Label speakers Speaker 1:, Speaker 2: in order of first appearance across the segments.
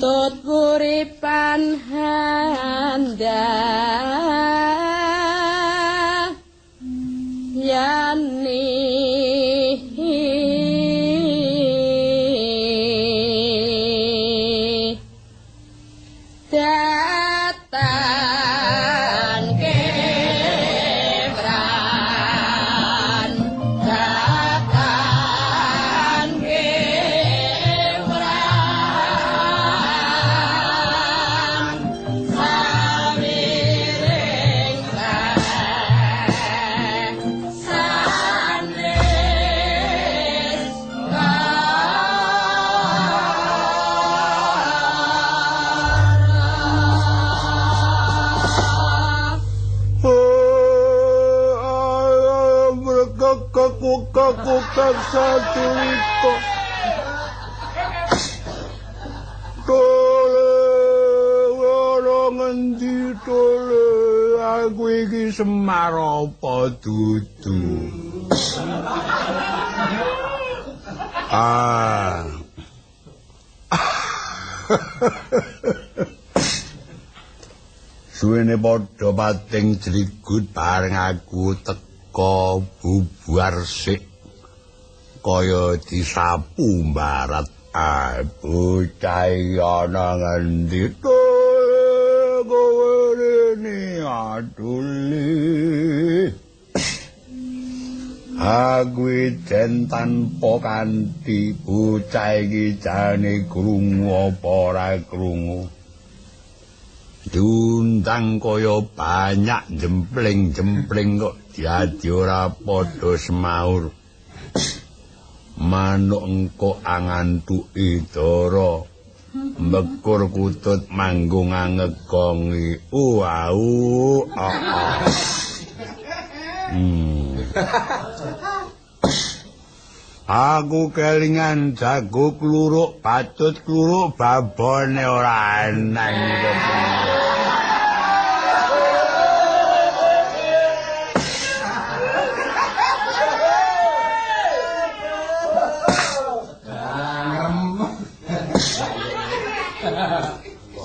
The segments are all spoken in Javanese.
Speaker 1: Tut uripan handa yani datan kebran datan kebran samiring sanes
Speaker 2: Kekukak satu Tole ora ngendi tole aku iki Semar apa dudu. Ah. Suwene padha pating jligut bareng aku teka bubar sik kaya disapu mbarat. Ah, bocah ana ngendi tole kowe rene aduli. Aku ijen tanpa kanthi bocah iki jane krungu apa ora krungu. Diundang kaya banyak jempling-jempling kok diadi ora padha semaur. Manuk engko angantuki dara mekur kutut manggung angegongi. Uau ah. Aku kelingan jago kluruk batut kluruk babone ora eneng.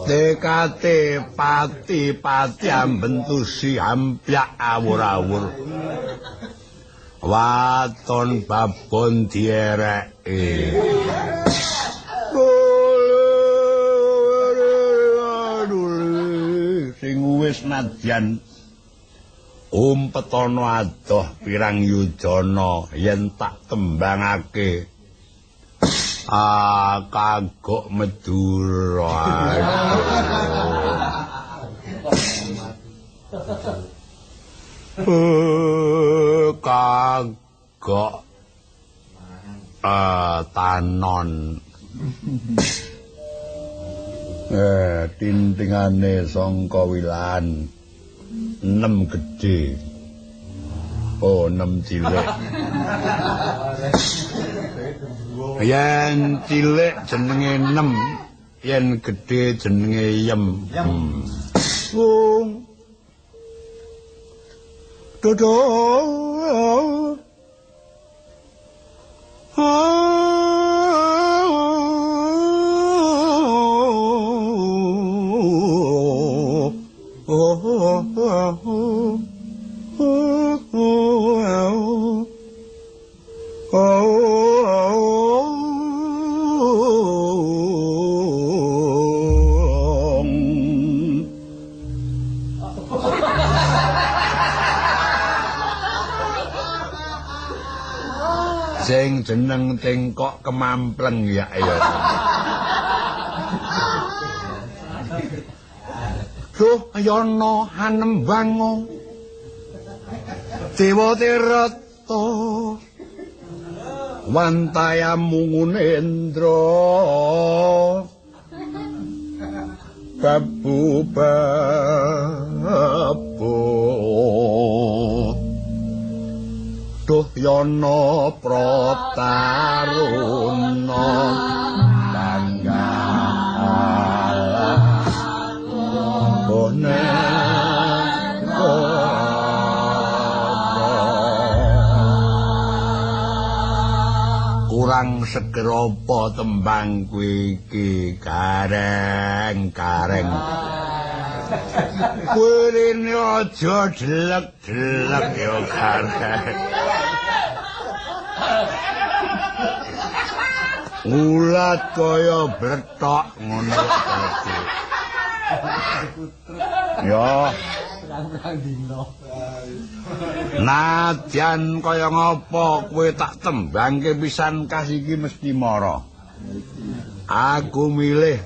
Speaker 2: Tekate pati-pati ambentusi ampyak awur-awur. Waton babon diereke. Sing wis nadyan umpetana adoh pirang yujana yen tak tembangake. Ah, kagok Madura. Kagok tanon. Tintingane sangka wilan 6 gedhe. Oh, 6 cilik. Yen cilik jenenge 6, yen gedhe jenenge yem. Wong. Dodo. Sing jeneng tengkok kemampleng ya ya. Duh yana hanembango Dewa Tirta wantaya mungunendra babu babu Duh yana prataruna bangga bona. Kurang seger apa tembang kuwi iki, Gareng, Gareng. Kowe rene aja delek-delek ya, Gareng. Ulat kaya blethok ngono dadi. Ya. Nadyan kaya ngapa kowe tak tembangke pisan kas iki mesti mara. Aku milih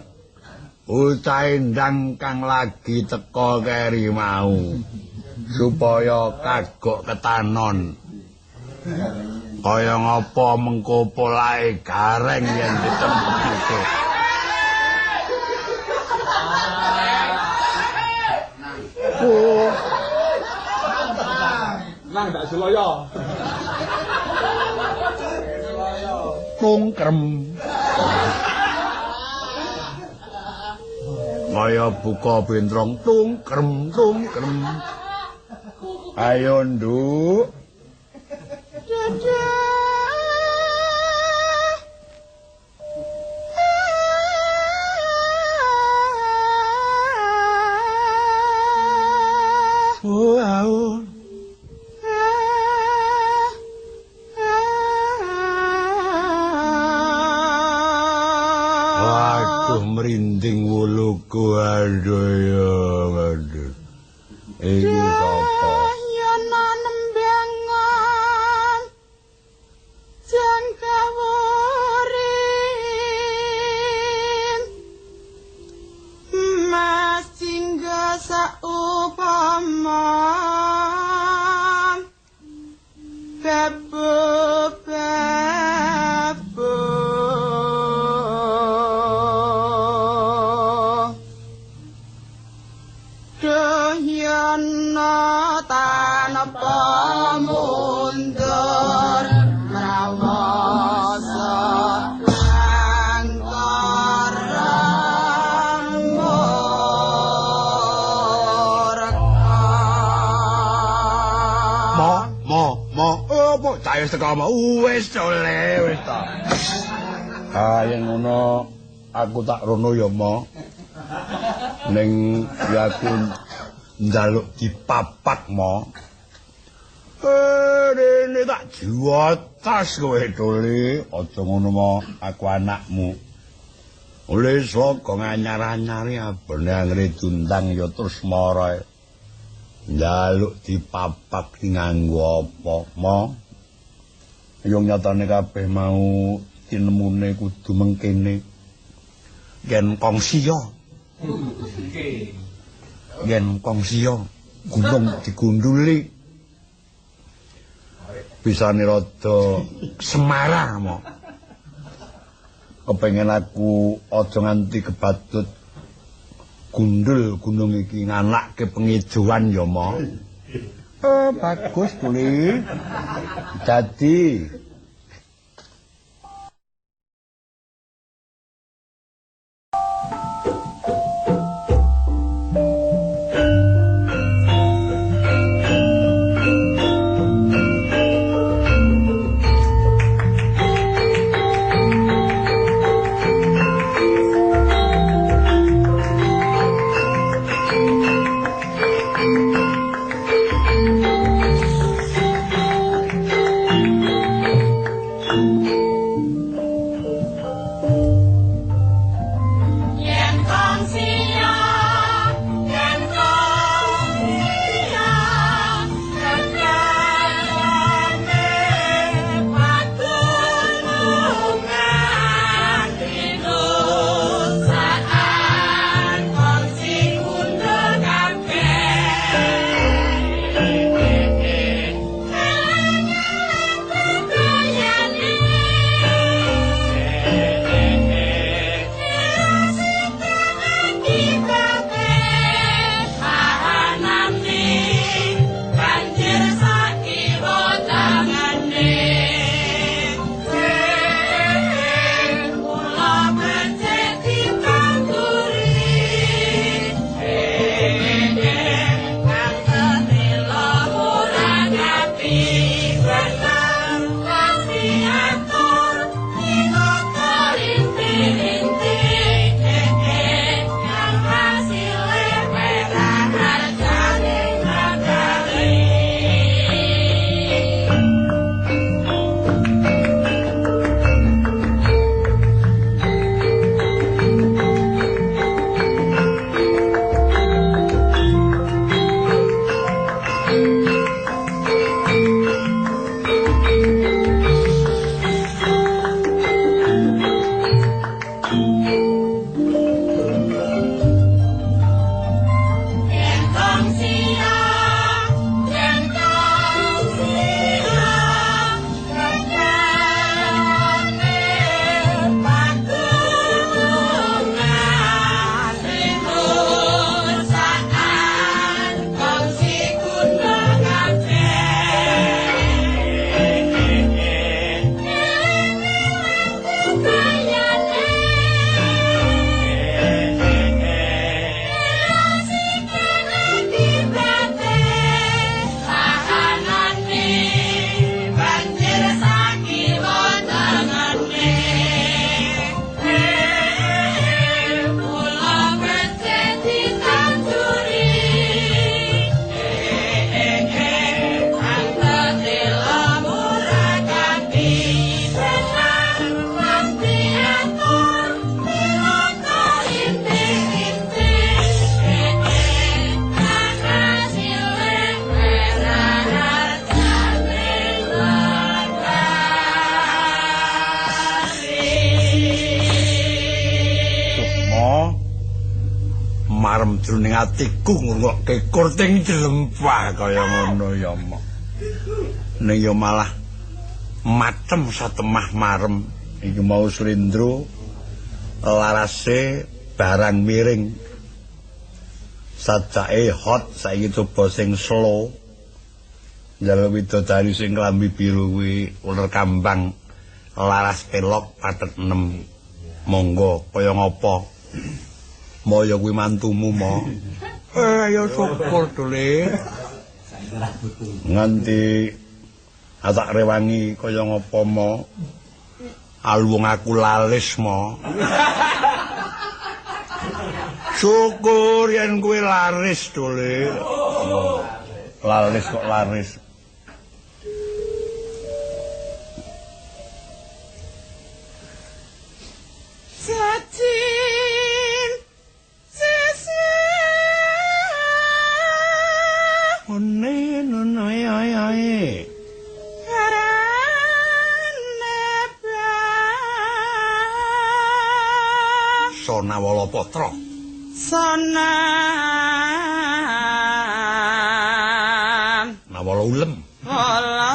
Speaker 2: bocah endang kang lagi teka keri mau supaya kagok ketanon. Kaya ngapa mengko polahe Gareng yen ditembangke. Oh.
Speaker 3: Nang ndak Suloyo.
Speaker 2: Tungkrem. Kaya buka bentrong tungkrem tungkrem. Ayo nduk.
Speaker 1: Dadah.
Speaker 2: Oh, waduh, merinding wuluku, aduh ya, aduh. Iki sapa?
Speaker 1: Yana nembangan jangkawurin mas jingga saupama babu babu Yana tanpa mundur mrawasa langkara murka.
Speaker 2: Mo mo mo opo cah wis teko mo wis oleh wis ta. Ah yen ngono aku tak rono ya mo. Ning ya aku njaluk dipapak mo. Rene tak juotas kowe Dole, aja ngono mo, aku anakmu. Oleh saka nganyar-anyari abone anggere diundang ya terus mara. Njaluk dipapak nganggo apa mo? Yo nyatane kabeh mau tinemune kudu mengkene. Yen kongsiya. Yen kongsiya gunung digunduli. Bisane rada semarang mo. Kepengen aku aja nganti kebatut gundul gunung iki nganakke pengijoan ya mo. Bagus Tuli. Dadi marem jroning atiku ngrungokke kurting jlempah kaya ngono ya mo. Ning ya malah matem satemah marem iki mau slendro larase barang miring. Sajake hot saiki coba sing slow. Njaluk widodari sing klambi biru kuwi uler kambang laras pelok patet 6. Monggo kaya ngapa? Moyo kuwi mantumu mo. Ya syukur dole. Nganti atak rewangi kaya ngapa mo. Aluwung aku lalis mo. Syukur yen kuwi laris dole. Lalis kok laris.
Speaker 1: Satin sese
Speaker 2: one nono ae ae Sona Walapatra
Speaker 1: Sona
Speaker 2: Nawala ulem
Speaker 1: wala.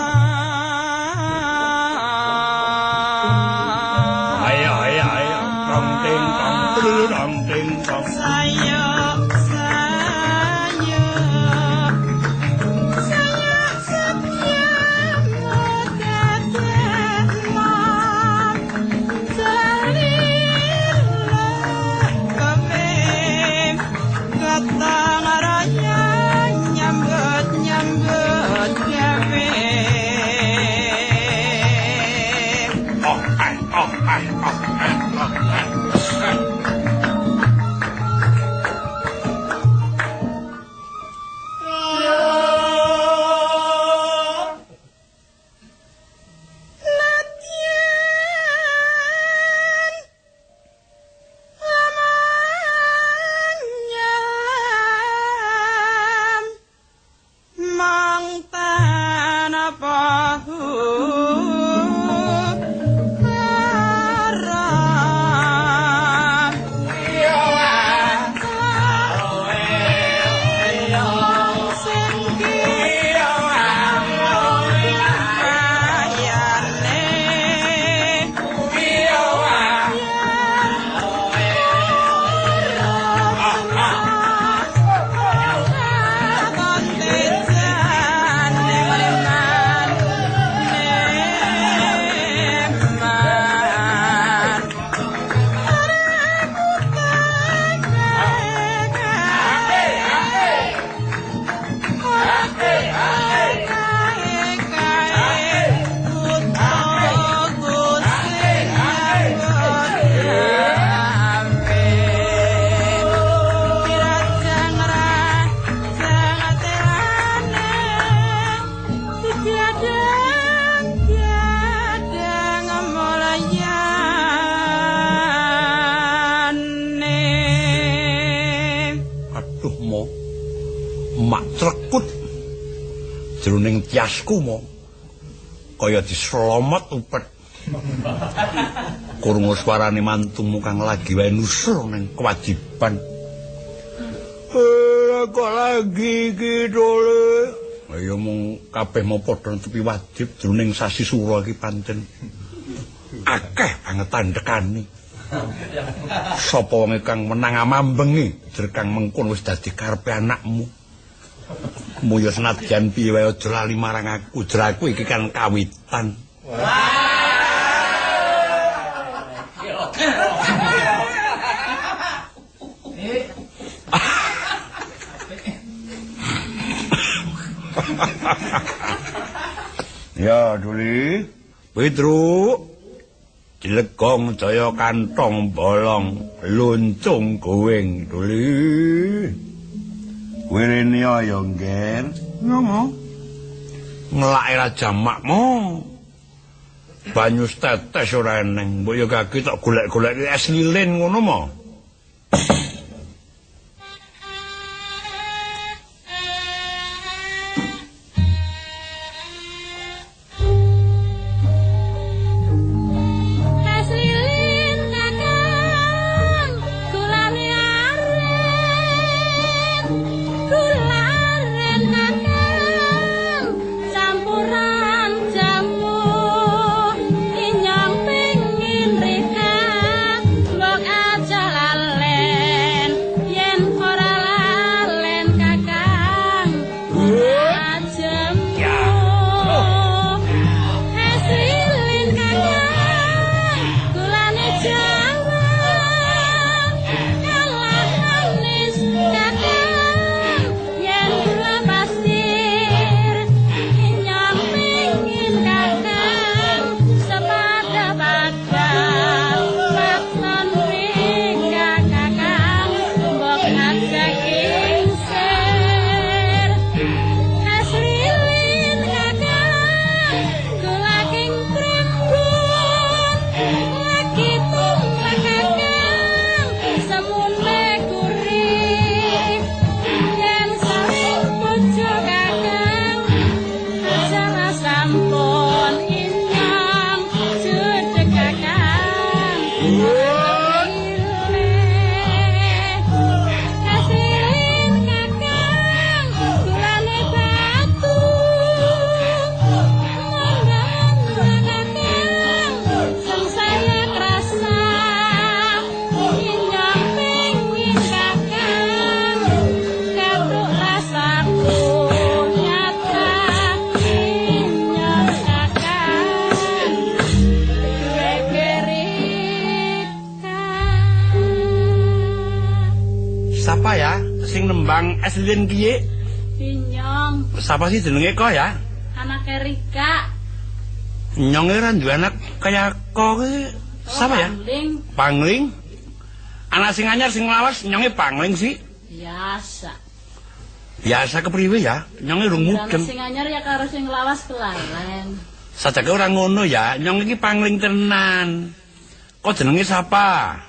Speaker 2: Ayo ayo ayo tong ting tong tong ting tong.
Speaker 1: Sayo sayo sayo setyamu dadekno salila kemem gotong royong nyambut nyambut gawe.
Speaker 2: Oh ai oh ai oh ai oh ai.
Speaker 1: Nadyan amanyalam mong tanapa haram. Sing kayane
Speaker 2: Aduh mo. Mak trekut jroning tiasku mo. Kaya dislomot upet. Krungu swarane mantumu kang lagi wae nusul ning kewajiban. Kok lagi iki dole. Ya mung kabeh mau padha netepi wajib jroning sasi sura iki pancen akeh banget tandekane. Sapa wong kang menang amambengi jer kang mengkon wis dadi karepe anakmu. Muya senadyan piye wae aja lali marang aku, jer aku iki kan kawitan. Ya, Duli. Petru. Dilegong jaya kantong bolong luncung goeng, Duli. Kowe rene ya, Ngger. Ngono. Ngelake ra jamakmu. Banyu tetes ora eneng. Mbok ya kaki tak golek-golek es lilin ngono mo.
Speaker 3: Es lilin kakang gulane aren.
Speaker 2: Siapa ya sing nembang es lilin kiye?
Speaker 3: Inyong.
Speaker 2: Siapa sih jenenge kok ya?
Speaker 3: Anake Rika.
Speaker 2: Nyonge ora duwe anak kaya kok ki. Siapa ya?
Speaker 3: Pangling.
Speaker 2: Pangling. Anak sing anyar sing lawas nyonge pangling sih.
Speaker 3: Biasa.
Speaker 2: Biasa kepriwe ya? Nyonge rung mudeng.
Speaker 3: Sing anyar ya karo sing lawas kelalen.
Speaker 2: Sajake ora ngono ya, nyong iki pangling tenan. Kok jenenge siapa?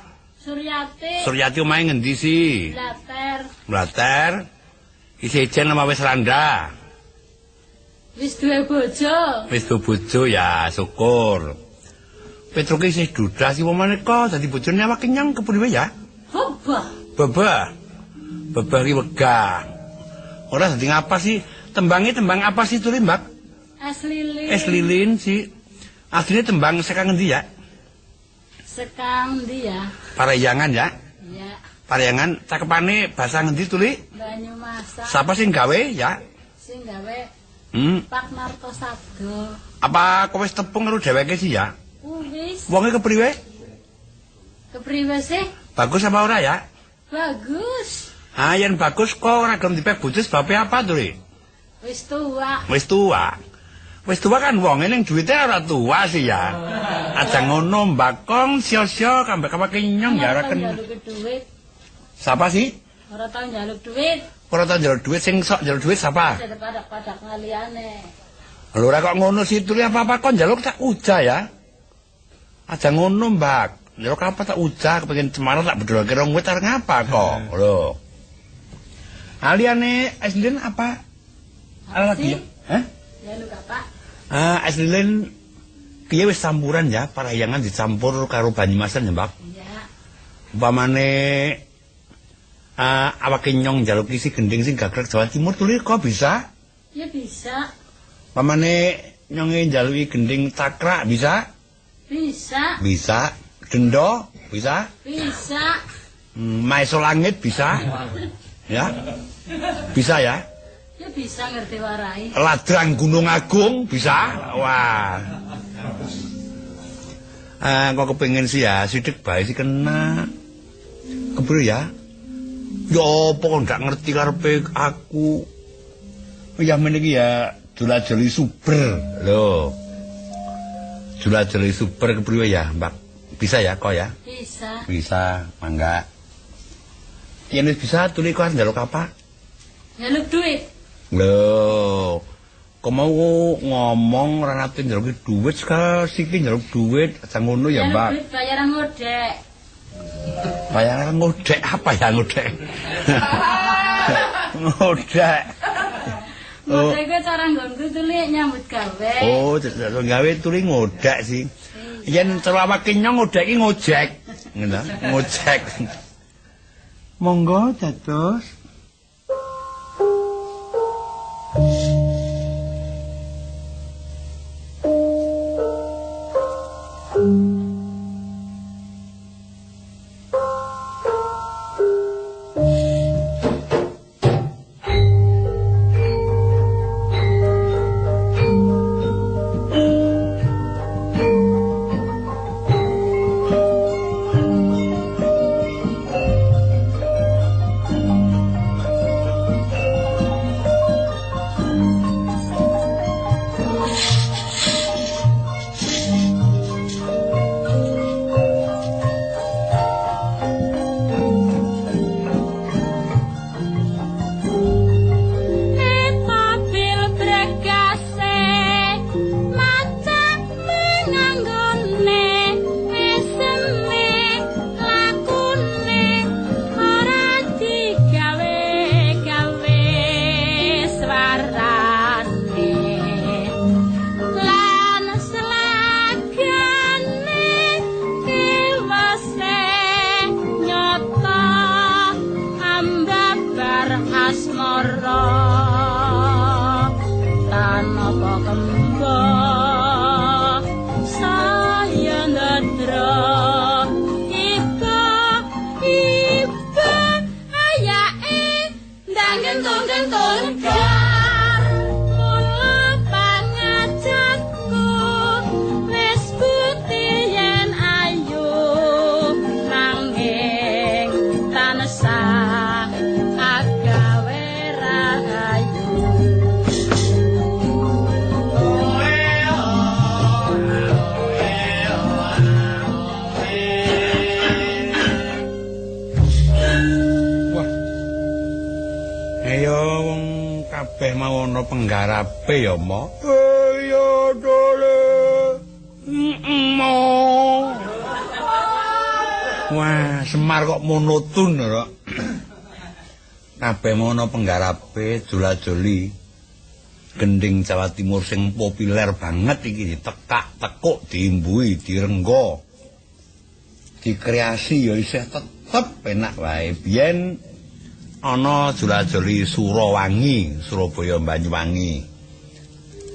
Speaker 3: Suryati.
Speaker 2: Suryati omahe ngendi sih?
Speaker 3: Blater.
Speaker 2: Blater. Isih ijen apa wis randa?
Speaker 3: Wis duwe bojo.
Speaker 2: Wis duwe bojo ya, syukur. Petruke isih duda sih wong maneka dadi bojone awake nyong kepriwe ya?
Speaker 3: Bebah.
Speaker 2: Bebah. Bebah ki wegah. Ora dadi ngapa sih? Tembange tembang apa sih tuli, Mbak?
Speaker 3: Es lilin.
Speaker 2: Es lilin sih. Asline tembang saka ngendi ya?
Speaker 3: Sekang ndi ya?
Speaker 2: Parahyangan ya?
Speaker 3: Iya.
Speaker 2: Parahyangan cakepane basa ngendi tuli?
Speaker 3: Banyumasan.
Speaker 2: Sapa sing gawe ya?
Speaker 3: Sing gawe Pak Narto Sabdo.
Speaker 2: Apa kowe wis tepung karo dheweke sih ya?
Speaker 3: Wis.
Speaker 2: Wonge kepriwe?
Speaker 3: Kepriwe sih?
Speaker 2: Bagus apa ora ya?
Speaker 3: Bagus.
Speaker 2: Ah, yen bagus kok ora gelem dipek bojo sebabe apa tuli?
Speaker 3: Wis tua.
Speaker 2: Wis tua. Wis tua kan wonge ning duwite ora tua sih ya. Aja ngono Mbakong sio-sio kambek awake nyong ya ora kena. Siapa sih?
Speaker 3: Ora tau njaluk duit.
Speaker 2: Ora tau njaluk duit sing sok njaluk duit siapa?
Speaker 3: Padak-padak liyane.
Speaker 2: Lho ora kok ngono sih tuli apa-apa kon njaluk tak uja ya. Aja ngono Mbak. Njaluk apa tak uja kepengin cemara tak bedolake rong wit arep ngapa kok. Lho. Aliane es lilin apa? Ala lagi ya? Hah?
Speaker 3: Njaluk apa?
Speaker 2: Ah, es lilin piye wis campuran ya, Parahyangan dicampur karo Banyumasan ya, Mbak?
Speaker 3: Iya.
Speaker 2: Umpamane awake nyong njaluk isi gending sing gagrag Jawa Timur tuli kok bisa?
Speaker 3: Ya bisa.
Speaker 2: Umpamane nyonge njaluki gending cakrak bisa?
Speaker 3: Bisa.
Speaker 2: Bisa. Dendo bisa?
Speaker 3: Bisa.
Speaker 2: Maeso langit bisa? Ya. Bisa ya?
Speaker 3: Ya bisa ngerti warai.
Speaker 2: Ladrang Gunung Agung bisa? Wah. Ah, kok kepengin sih ya, sithik bae sih kena. Kepriwe ya? Ya apa kok ndak ngerti karepe aku. Ya meneh iki ya jula-juli super. Lho. Jula-juli super kepriwe ya, Mbak? Bisa ya kok ya?
Speaker 3: Bisa.
Speaker 2: Bisa, mangga. Yen wis bisa tuli kok njaluk apa?
Speaker 3: Njaluk duit.
Speaker 2: Lho, kok mau ngomong ora nate njaluk duit sekali siki njaluk duit aja ngono ya, Mbak.
Speaker 3: Njaluk duit bayaran ngodek.
Speaker 2: Bayaran ngodek apa ya ngodek? Ngodek.
Speaker 3: Oh. Ngodek kuwi cara nggonku tuli nyambut gawe.
Speaker 2: Oh, cara gawe tuli ngodek sih. Yen cara awake nyong ngodek iki ngojek. Ngono, ngojek. Monggo dados. ana penggarape ya, Ma. Iya, Dole. Mo. Wah, Semar kok monoton kok. Kabeh mau ana penggarape jula-juli. Gending Jawa Timur sing populer banget iki ditekak-tekuk, diimbuhi, direnggo. Dikreasi ya isih tetep enak wae. Biyen ana jula-juli Surawangi, Surabaya Banyuwangi.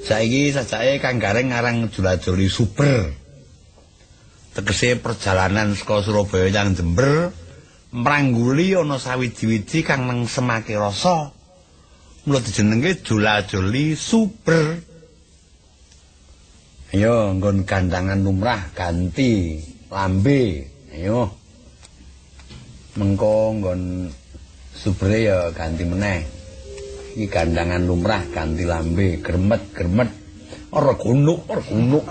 Speaker 2: Saiki sajake Kang Gareng ngarang jula-juli Super. Tegese perjalanan saka Surabaya nyang Jember mrangguli ana sawiji-wiji kang nengsemake rasa. Mula dijenenge jula-juli Super. Ayo nggon gandangan lumrah ganti lambe. Ayo. Mengko nggon subere ya ganti meneh. Iki gandangan lumrah ganti lambe, gremet-gremet. Ora gunuk, ora gunuk.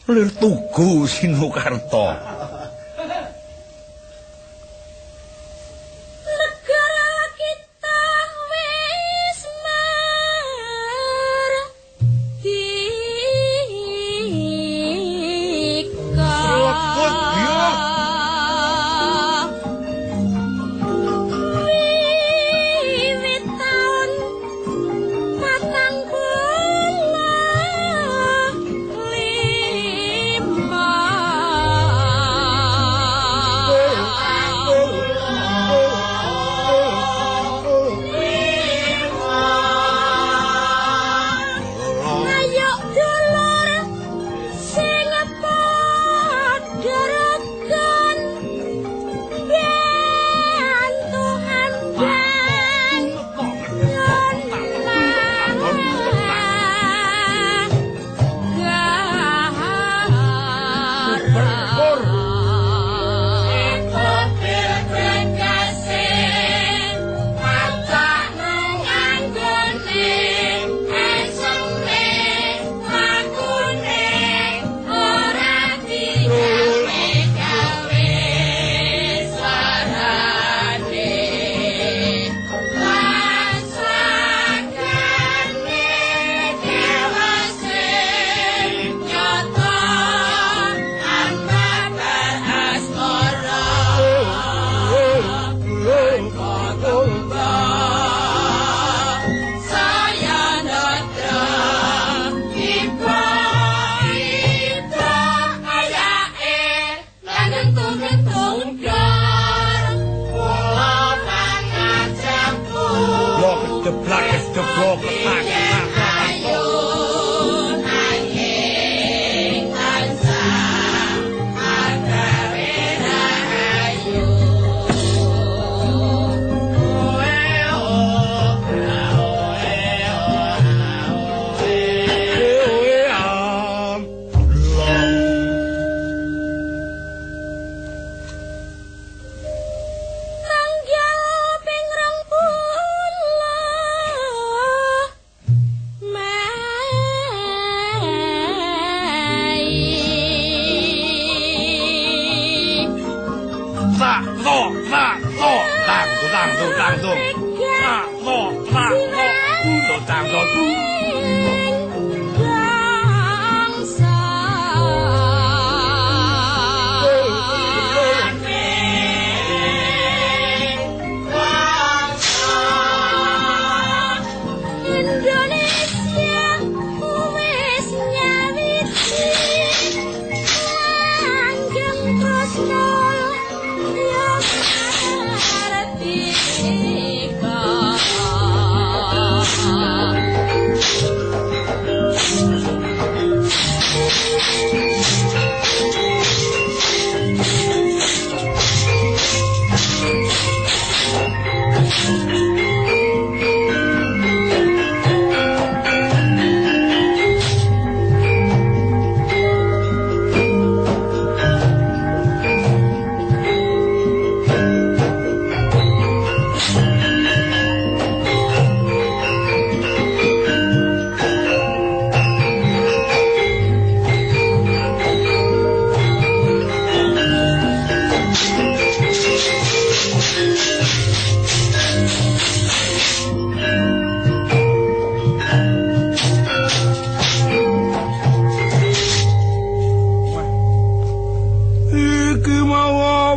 Speaker 2: Lir tugu Sinukarta.
Speaker 3: Negara kita wis merdeka. Wiwit taun 45. Ayo dulur sing padha regan bantu hamdan
Speaker 2: Jeblak jeblok ketak ketak.
Speaker 3: Tanggal ping 20 Mei.
Speaker 2: Tak to tak to tang tang tang tang. Tak to tak to tang tang.
Speaker 3: Bangsa. Indonesia wis nyawiji langgeng tresno ya mardika.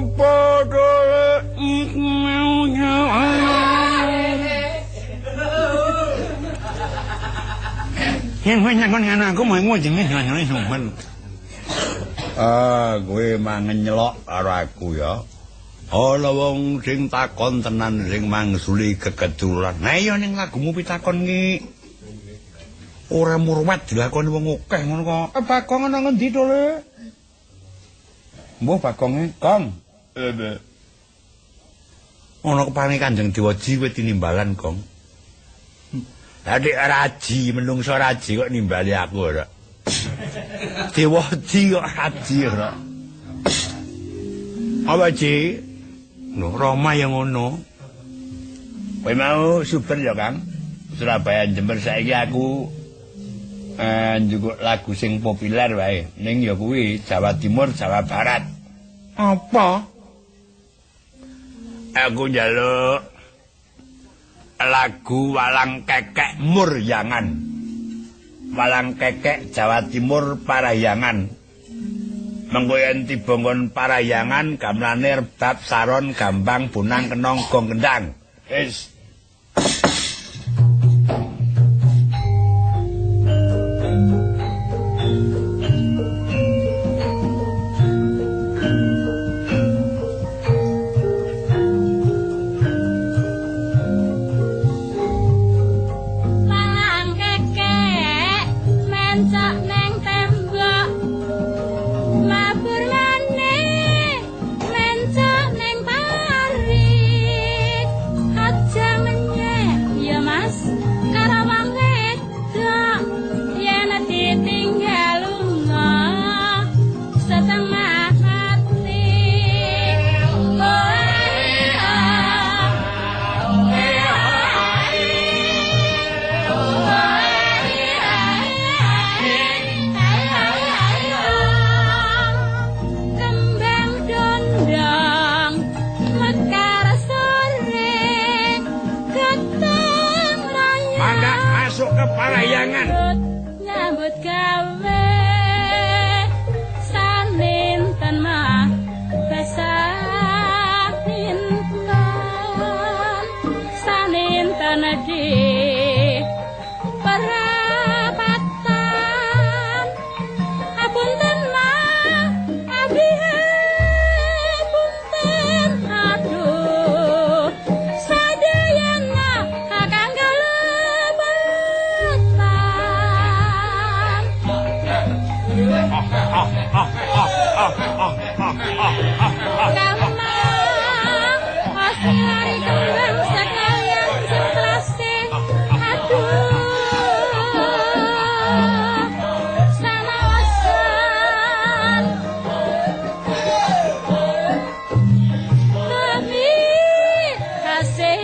Speaker 2: Apa dole
Speaker 4: Yen kowe nyakon ngono aku mau jenenge jenenge sampean.
Speaker 2: Ah, kowe mangen nyelok karo aku ya. Ana wong sing takon tenan sing mangsuli kekedulan. Nah iya ning lagumu pitakon ki ora murwat dilakoni wong akeh ngono kok. Bagong ana ngendi to, Le? Mbuh Bagonge, Gong. Ana kepane Kanjeng Dewaji kowe tinimbalan, Gong. Lah nek raji menungso raji kok nimbali aku ora. Dewaji kok raji ora. Apa Ji? Lho Rama yang ngono. Kowe mau super ya, Kang? Surabaya Jember saiki aku njukuk lagu sing populer wae. Ning ya kuwi Jawa Timur, Jawa Barat.
Speaker 4: Apa?
Speaker 2: Aku njaluk lagu Walang Kekek Muryangan. Walang Kekek Jawa Timur Parahyangan. Mengko yen tiba nggon Parahyangan gamelane rebab saron gambang bonang kenong gong kendang. Wis.
Speaker 3: Walang kekek mencok neng tembok, mabur maneh mencok neng pari. Aja menyek ya Mas karo wong wedok, yen ditinggal lunga setengah mati. Kembang dondong mekar sore, keteng raya.
Speaker 2: Mangga masuk ke Parahyangan.
Speaker 3: Nyambut gawe saninten mah basah ninten, saninten di perapatan. Apunten mah abdi punten, aduh sadayana kakang kalebetan. Kamang lari kembang sekalian jentlase, aduh sanaosan tapi kasih.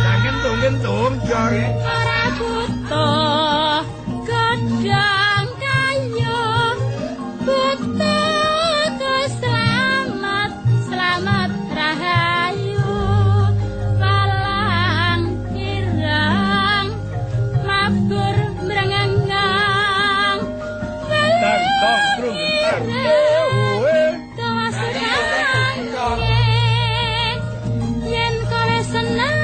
Speaker 2: Dang dong kentung jare.
Speaker 3: Ora butuh godhong kayu, butuh selamat, selamat rahayu. Walang ireng mabur mrengengang.
Speaker 2: Dang dong trung
Speaker 3: Yen kowe seneng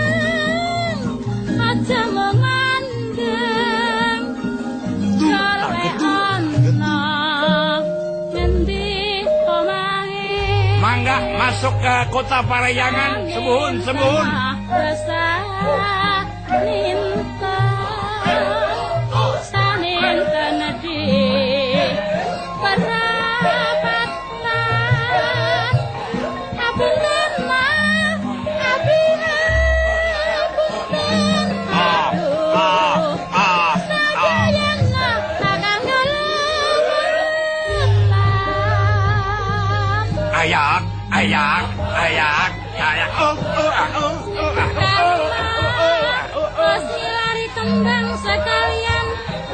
Speaker 3: aja mung mandeng, kowe ana ngendi omahe.
Speaker 2: Mangga masuk ke kota Parahyangan, semuhun semuhun.
Speaker 3: Saninten di perapatan. Apunten mah abdi apunten, aduh sadayana kakang kalebetan.
Speaker 2: Ayak ayak ayak ayak. Oh oh oh oh oh oh.
Speaker 3: Lari kembang sekalian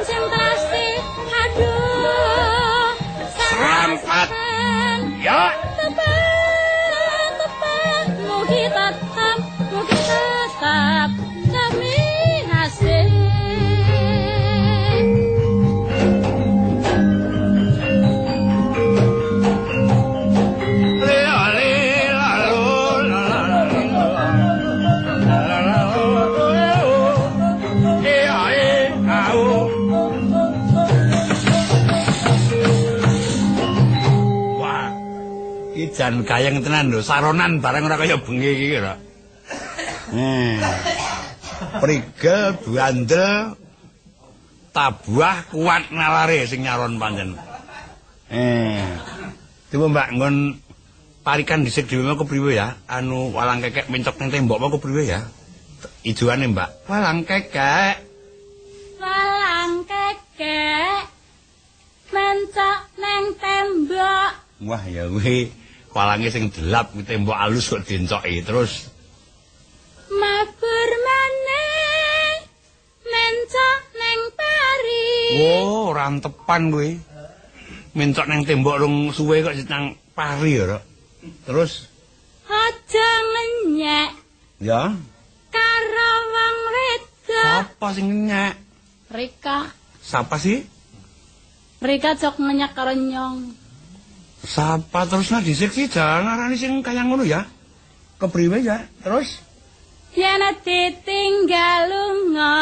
Speaker 3: jentlase, aduh
Speaker 2: Serampat. Ya.
Speaker 3: Tepat tepat mugi tetep.
Speaker 2: Iki jan gayeng tenan lho, saronan barang ora kaya bengi iki lho. Prigel, bandel, tabuah kuat nalare sing nyaron pancen. Coba Mbak nggon parikan dhisik dhewe mau kepriwe ya? Anu walang kekek mencok ning tembok mau kepriwe ya? Ijuane Mbak. Walang kekek.
Speaker 3: Walang kekek mencok neng tembok.
Speaker 2: Wah ya kuwi walange sing delap kuwi tembok alus kok diencoki terus
Speaker 3: mabur maneh mencok neng pari.
Speaker 2: Oh, rantepan kuwi. Mencok neng tembok rung suwe kok nang pari ya, Rok. Terus
Speaker 3: aja ngenyek.
Speaker 2: Ya.
Speaker 3: Karo wong wedok.
Speaker 2: Sapa sing ngenyek?
Speaker 3: Rika.
Speaker 2: Sapa sih?
Speaker 3: Rika cok ngenyek karo nyong.
Speaker 2: Sapa terus nah dhisik sih jangan ngarani sing kaya ngono ya. Kepriwe ya? Terus
Speaker 3: yen ditinggal lunga.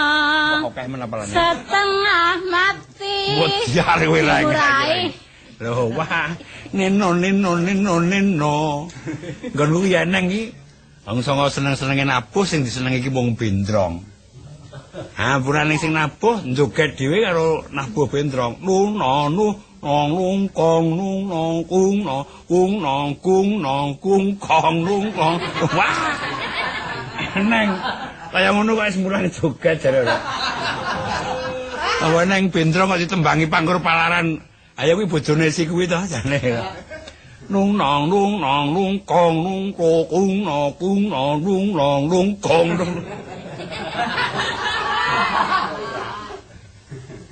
Speaker 2: Kok akeh men apalane.
Speaker 3: Setengah mati.
Speaker 2: Wediar kowe lagi. Lho wah, neno neno neno neno. Nggon kuwi ya neng iki. Wong sanga seneng-senenge nabuh sing disenengi iki wong bendrong. Ampurane sing nabuh njoget dhewe karo nabuh bendrong. Nung nang nung nung kong nung nong kung no kung nong kung nong kung kong nung kong. Wah. Neng kaya ngono kok wis murah joget jare ora. Awa neng bendrong kok ditembangi pangkur palaran. Ayo kuwi bojone si kuwi to jane. Nung nong nung nong nung kong nung ko kung no kung nong nung nong nung kong nung.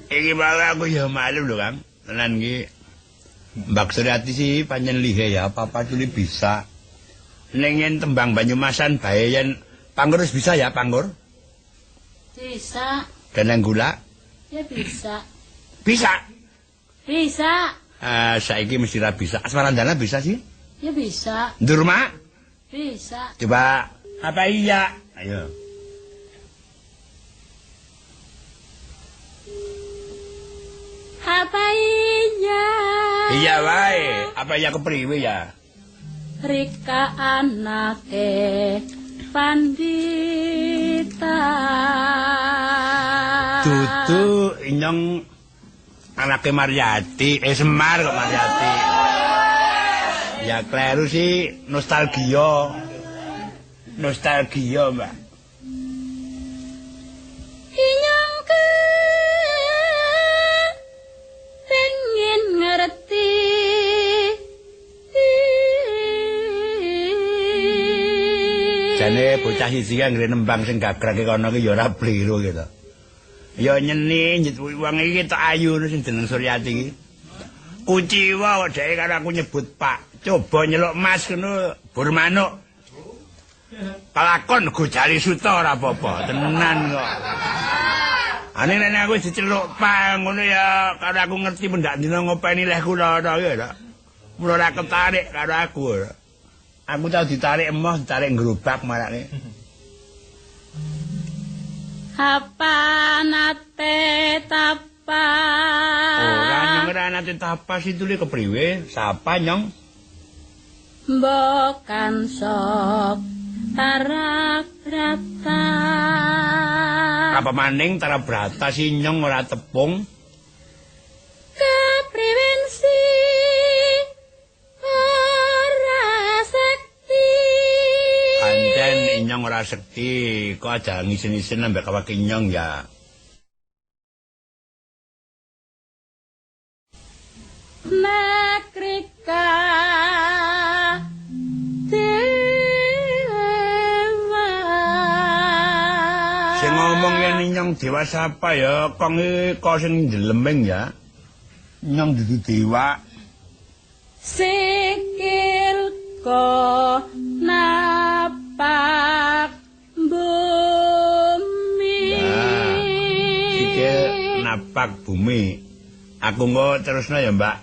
Speaker 2: Iki malah aku ya malu lho Kang. Tenan iki. Mbak Suryati sih pancen lihe ya, papa culi bisa. Ning yen tembang Banyumasan bae yen pangkur wis bisa ya pangkur?
Speaker 3: Bisa.
Speaker 2: Dan yang gula?
Speaker 3: Ya bisa.
Speaker 2: Bisa.
Speaker 3: Bisa.
Speaker 2: Saiki mesti ra bisa. Asmarandana bisa sih?
Speaker 3: Ya bisa.
Speaker 2: Ndurma?
Speaker 3: Bisa.
Speaker 2: Coba apa iya? Ayo.
Speaker 3: Apa iya?
Speaker 2: Iya wae. Apa iya kepriwe ya?
Speaker 3: Rika anake pandita.
Speaker 2: Dudu inyong anake Maryati, Semar kok Maryati. Ya kleru sih nostalgia. Nostalgia, Mbak.
Speaker 3: Inyong pengen ngerti.
Speaker 2: Jane bocah siji kan ngrene nembang sing gagrake kono ki ya ora bliru gitu. Ya nyeni wong iki tok ayu ngono sing jeneng Suryati iki. Kuciwa kok dheke karo aku nyebut Pak. Coba nyeluk Mas ngono bur manuk. Kelakon Gojali Suta ora apa-apa, tenan kok. Ane nek aku diceluk Pak ngono ya karo aku ngerti mendak dina ngopeni lehku loro ya. Mula ora ketarik karo aku. Aku tau ditarik emoh, ditarik gerobak marake.
Speaker 3: Apa nate tapa?
Speaker 2: Ora nyong ora nate tapa situle kepriwe? Sapa nyong?
Speaker 3: Mbokan sok tarabrata.
Speaker 2: Apa maning tarabrata si nyong ora tepung?
Speaker 3: Kepriwen si ora sekti.
Speaker 2: Pancen inyong ora sekti, kok aja ngisin-isin ambek awake inyong ya.
Speaker 3: Nakrika dewa.
Speaker 2: Sing ngomong yen inyong dewa sapa ya, kong iki kok sing njeleming ya. Inyong dudu dewa.
Speaker 3: Sikil ko napak bumi.
Speaker 2: Ya, sikil napak bumi. Aku engko terusno ya, Mbak.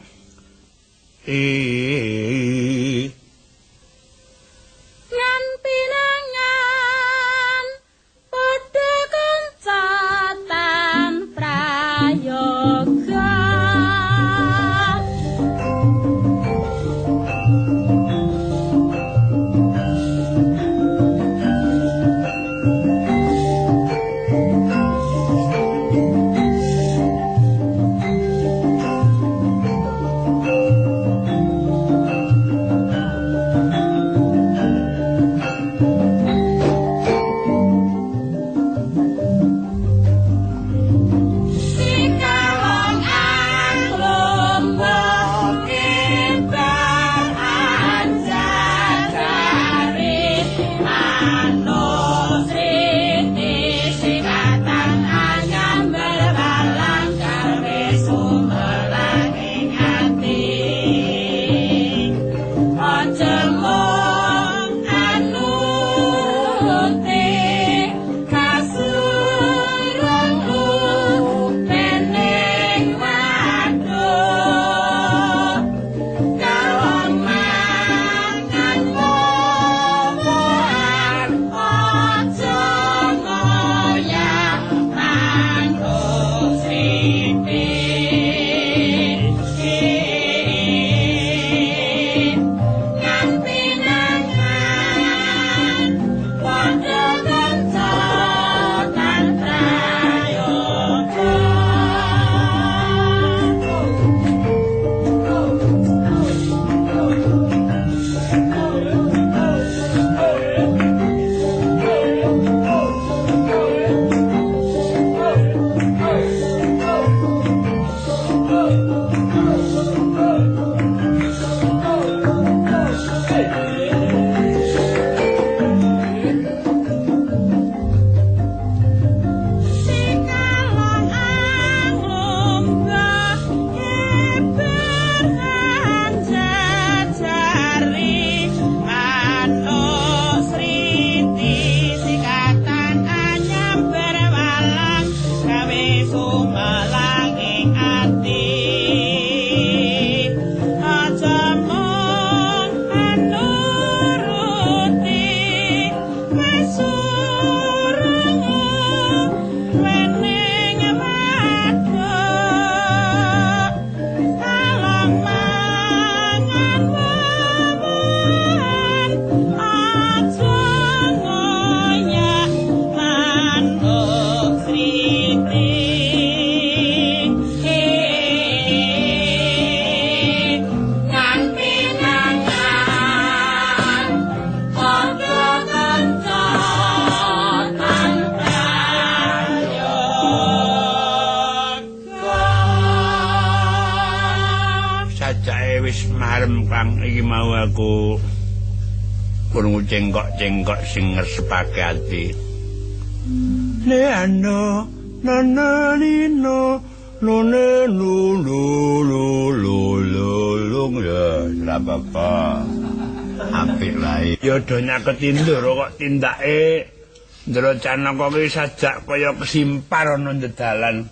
Speaker 3: Ngan pinangan padha kanca tan prayoga.
Speaker 2: Sajake wis marem Kang, iki mau aku krungu cengkok-cengkok sing ngresepake ati. Ne ano na na ni no no ne no no no lo lo lo ya ora apa-apa. Apik wae. Ya do nyaketi Ndara kok tindake Ndara Canaka kuwi sajak kaya kesimpar ana ndedalan.